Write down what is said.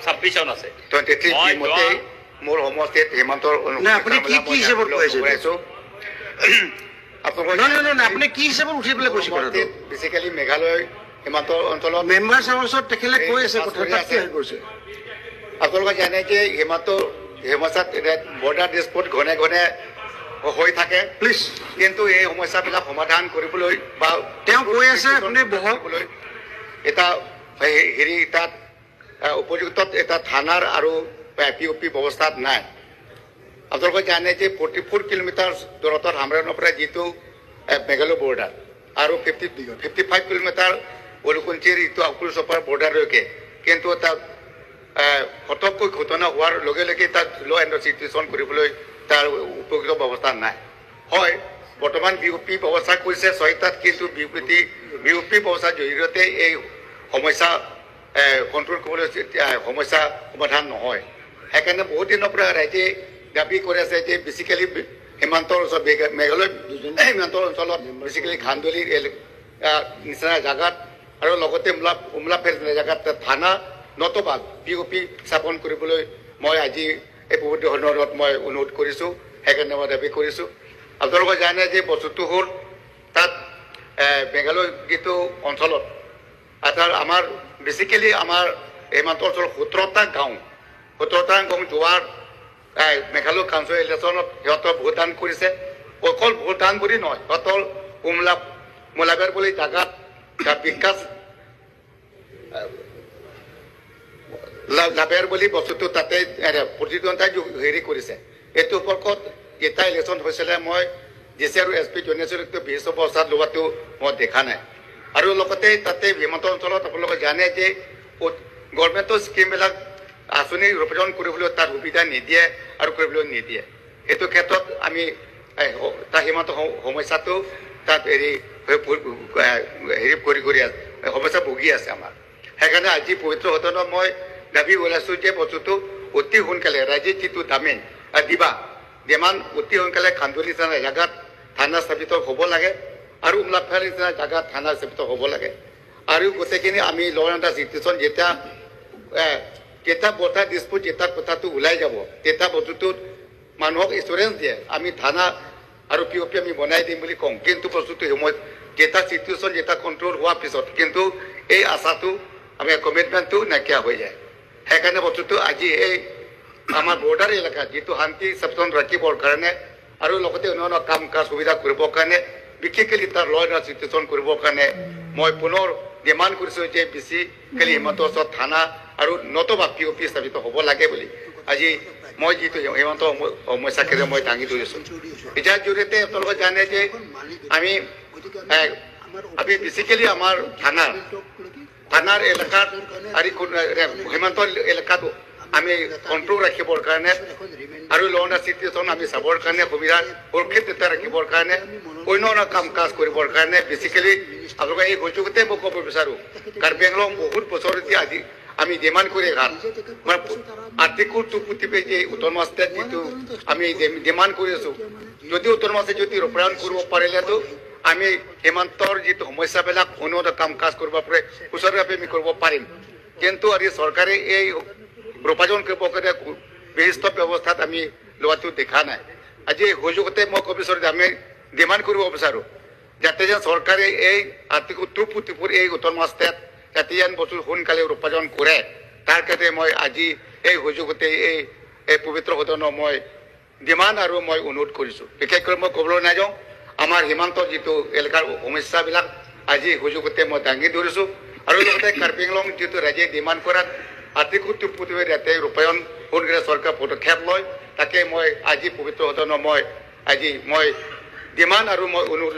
Submission আছে। 23 মই মতে মোৰ সমষ্টিত সীমান্তৰ নাই, আপুনি কি হিচাপত কৈ আছে? আগবঢ়াইছোঁ। আপোনালোকৰ নহয়, নহয়, নহয়, আপুনি কি হিচাপত উঠি পেলাই কৈছে কথাটো? বেচিকেলি মেঘালয় সীমান্ত অঞ্চলত মেম্বাৰ হাউচত তেখেতে কৈ আছে কথা, তাত কি হৈ গৈছে? আপোনালোকে জানে যে সীমান্ত সমস্যাত বৰ্ডাৰ ডিছপুট ঘনে ঘনে হৈ থাকে। প্লিজ। কিন্তু এই সমস্যাবিলাক সমাধান কৰিবলৈ বা তেওঁ কৈ আছে, আপুনি বহক। এটা হেৰি তাত উপযুক্ত এটা থানাৰ আৰু পি অ' পি ব্যৱস্থাত নাই। আপোনালোকে জানে যে 44 কিলোমিটাৰ দূৰত্বত হামৰেনৰ পৰা যিটো মেঘালয় বৰ্ডাৰ আৰু 55 কিলোমিটাৰ অলিকুঞ্চিৰ যিটো আকুলচপাৰ বৰ্ডাৰলৈকে, কিন্তু তাত ফটককৈ ঘটনা হোৱাৰ লগে লগে তাত ল' এণ্ড চিটুৱেশ্যন কৰিবলৈ তাৰ উপযুক্ত ব্যৱস্থা নাই। হয়, বৰ্তমান বি অ' পি ব্যৱস্থা কৰিছে ছয়টাত, কিন্তু বি অ' পি ব্যৱস্থাৰ জৰিয়তে এই সমস্যা কণ্ট্ৰল কৰিবলৈ সমস্যা সমাধান নহয়। সেইকাৰণে বহুত দিনৰ পৰা ৰাইজে দাবী কৰি আছে যে বেচিকেলি সীমান্তৰ ওচৰত, মেঘালয় সীমান্তৰ অঞ্চলত বেচিকেলি খান্দুলি নিচিনা জেগাত আৰু লগতে উমলাফেৰ নিচিনা জেগাত থানা নতুবা পি অ' পি স্থাপন কৰিবলৈ মই আজি এই পবিত্ৰ সদনত মই অনুৰোধ কৰিছোঁ। সেইকাৰণে মই দাবী কৰিছোঁ। আপোনালোকে জানে যে বস্তুটো হ'ল তাত মেঘালয় যিটো অঞ্চলত অৰ্থাৎ আমাৰ বেচিকেলি আমাৰ সীমান্ত অঞ্চলত 17টা গাঁও, 17টা গাঁও যোৱাৰ মেঘালয় কাউন্সিল ইলেকশ্যনত সিহঁতৰ ভোটদান কৰিছে। অকল ভোটদান বুলি নহয়, সিহঁতৰ উমলাবেৰ বুলি জেগাত বিকাশ লাভেৰ বুলি বস্তুটো তাতে প্ৰতিদ্বন্দ্বিতা হেৰি কৰিছে। এইটো ওপৰত যেতিয়া ইলেকশ্যন হৈছিলে, মই ডি চি আৰু এছ পি জনাইছিলোঁ, বিশেষ অৱস্থাত লোৱাটো মই দেখা নাই। আৰু লগতে তাতে সীমান্ত অঞ্চলত আপোনালোকে জানে যে গভৰ্ণমেণ্টৰ স্কীমবিলাক আঁচনি ৰূপায়ণ কৰিবলৈ তাত সুবিধা নিদিয়ে আৰু কৰিবলৈ নিদিয়ে। সেইটো ক্ষেত্ৰত আমি তাৰ সীমান্ত সমস্যাটো তাত হেৰি হেৰি কৰি কৰি আছে, সমস্যা ভুগি আছে আমাৰ। সেইকাৰণে আজি পবিত্ৰ সদনত মই দাবী ওলাইছোঁ যে বস্তুটো অতি সোনকালে ৰাইজে যিটো দামী দিবা ডিমাণ্ড, অতি সোনকালে খান্দুলি নিচিনা জেগাত থানা স্থাপিত হ'ব লাগে আৰু উমলাফেৰ নিচিনা জেগাত থানা স্থাপিত হ'ব লাগে। আৰু গোটেইখিনি আমি ল এণ্ড চিটুৱেশ্যন যেতিয়া যেতিয়া বৰ্ডাৰ ডিছপুট যেতিয়া কথাটো ওলাই যাব, তেতিয়া বস্তুটোত মানুহক ইঞ্চুৰেঞ্চ দিয়ে, আমি থানা আৰু পি অ' পি আমি বনাই দিম বুলি কওঁ। কিন্তু বস্তুটো সময়ত যেতিয়া চিটুৱেশ্যন যেতিয়া কণ্ট্ৰল হোৱাৰ পিছত কিন্তু এই আশাটো আমি কমিটমেণ্টটো নাইকিয়া হৈ যায়। সেইকাৰণে বস্তুটো আজি এই আমাৰ বৰ্ডাৰ এলেকাত যিটো শান্তি স্থাপন ৰাখিবৰ কাৰণে আৰু লগতে অন্যান্য কাম কাজ সুবিধা কৰিবৰ কাৰণে, বিশেষকৈ তাৰ ল এণ্ড চিটুৱেশ্যন কৰিবৰ কাৰণে মই পুনৰ ডিমাণ্ড কৰিছোঁ যে বেচিকেলি সীমান্ত ওচৰত থানা আৰু নতুবা পি অ' পি স্থাপিত হ'ব লাগে বুলি আজি মই যিটো সীমান্ত সমস্যাখিনি মই দাঙি ধৰিছোঁ। ইয়াৰ জৰিয়তে আপোনালোকে জানে যে আমি বেচিকেলি আমাৰ থানাৰ এলেকাত আৰু সীমান্ত এলেকাত আমি কণ্ট্ৰল ৰাখিবৰ কাৰণে আৰু ল এণ্ড চিটুৱেশ্যন আমি চাবৰ কাৰণে, সুবিধা সুৰক্ষিত ৰাখিবৰ কাৰণে, অন্য অন্য কাম কাজ কৰিবৰ কাৰণে বেচিকেলি আপোনালোকে এই সুযোগতে মই ক'ব বিচাৰোঁ, কাৰ্বি আংলং বহুত বছৰ এতিয়া আজি আমি ডিমাণ্ড কৰি অহা আৰ্টিকল 240 যে অট'নমাছ ষ্টেট যিটো আমি ডিমাণ্ড কৰি আছোঁ, যদি অট'নমাছ যদি ৰূপায়ণ কৰিব পাৰিলেতো আমি সীমান্তৰ যিটো সমস্যাবিলাক উন্নত কাম কাজ কৰিব পাৰে, সুচাৰুৰূপে আমি কৰিব পাৰিম। কিন্তু আজি চৰকাৰে এই ৰূপায়ণ কৰিব কাৰণে বিশিষ্ট ব্যৱস্থাত আমি লোৱাটো দেখা নাই। আজি এই সুযোগতে মই ক'ব বিচাৰোঁ যে আমি ডিমাণ্ড কৰিব বিচাৰোঁ যাতে যেন চৰকাৰে এই আৰ্টিকল 244 এই অট'নমাছ ষ্টেট যাতে যেন বস্তু সোনকালে ৰূপায়ণ কৰে, তাৰ কাৰণে মই আজি এই সুযোগতে এই পবিত্ৰ সদনত মই ডিমাণ্ড আৰু মই অনুৰোধ কৰিছোঁ। বিশেষকৈ মই ক'বলৈ নাযাওঁ, আমাৰ সীমান্ত যিটো এলেকাৰ সমস্যাবিলাক আজি সুযোগতে মই দাঙি ধৰিছোঁ। আৰু লগতে কাৰ্বি আংলং যিটো ৰাইজে ডিমাণ্ড কৰাত আৰ্টিকল 244 যাতে ৰূপায়ণ সোনকালে চৰকাৰে পদক্ষেপ লয়, তাকে মই আজি পবিত্ৰ সদনত মই আজি মই ডিমাণ্ড আৰু মই অনুৰোধ